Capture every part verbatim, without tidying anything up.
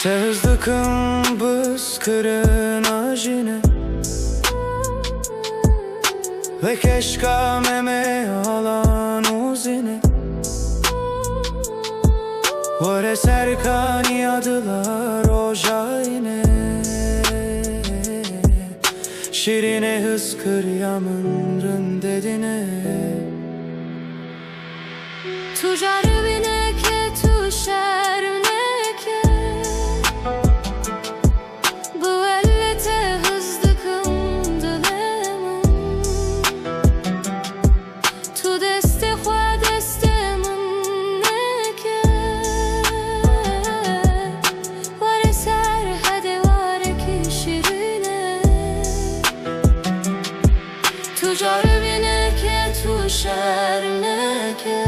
Te hizdikim bizkirina jîne, wek eşka me me alan û zîne. Were ser kaniya dila rojayne, şîrîne hizkiriya min rindedine. Tu caribîne ke tu şerm neke, bi wele te hizdikim dilê min. Tu destê xwe destê min neke, were ser hedê warekî şîrîne. Tu caribîne ke tu şerm neke,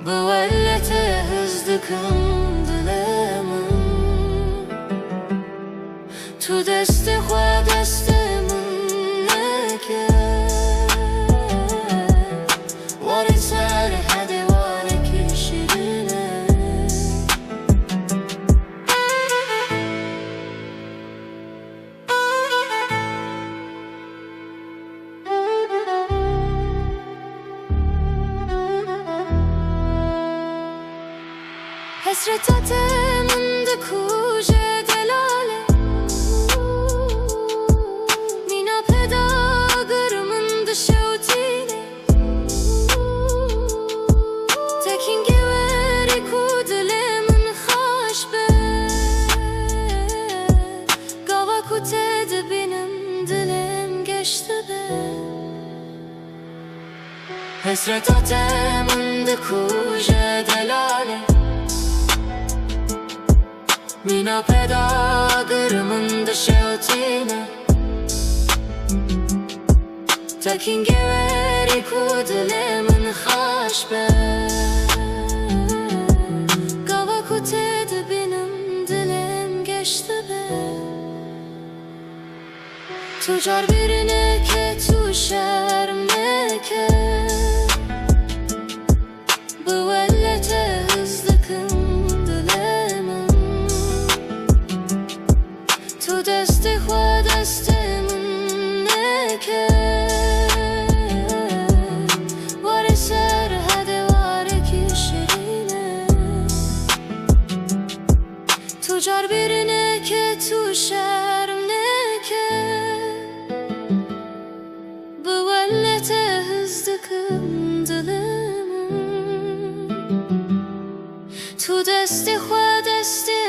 bi wele te hizdikim dilê min. Tu destê xwe destê min neke, were ser hedê warekî şîrîne. Hesreta te min dikuje delale, mîna peda gir min dişewtîne. Te kîngê werî ku dilê min xaş be, gava ku te dibînim dilê min geş dibe. Hesreta te min dikuje delale, mîna peda gir min dişewtîne. Te kîngê werî ku dilê min xaş be, gava ku te dibînim dilê min geş dibe. Tu caribîne ke tu şerm neke, bi wele te hizdikim dilê min. Tu destê xwe destê min neke, were ser hedê warekî şîrîne. Tu caribîne ke tu şerm neke, bi wele te hizdikim dilê min. Tu destê xwe destê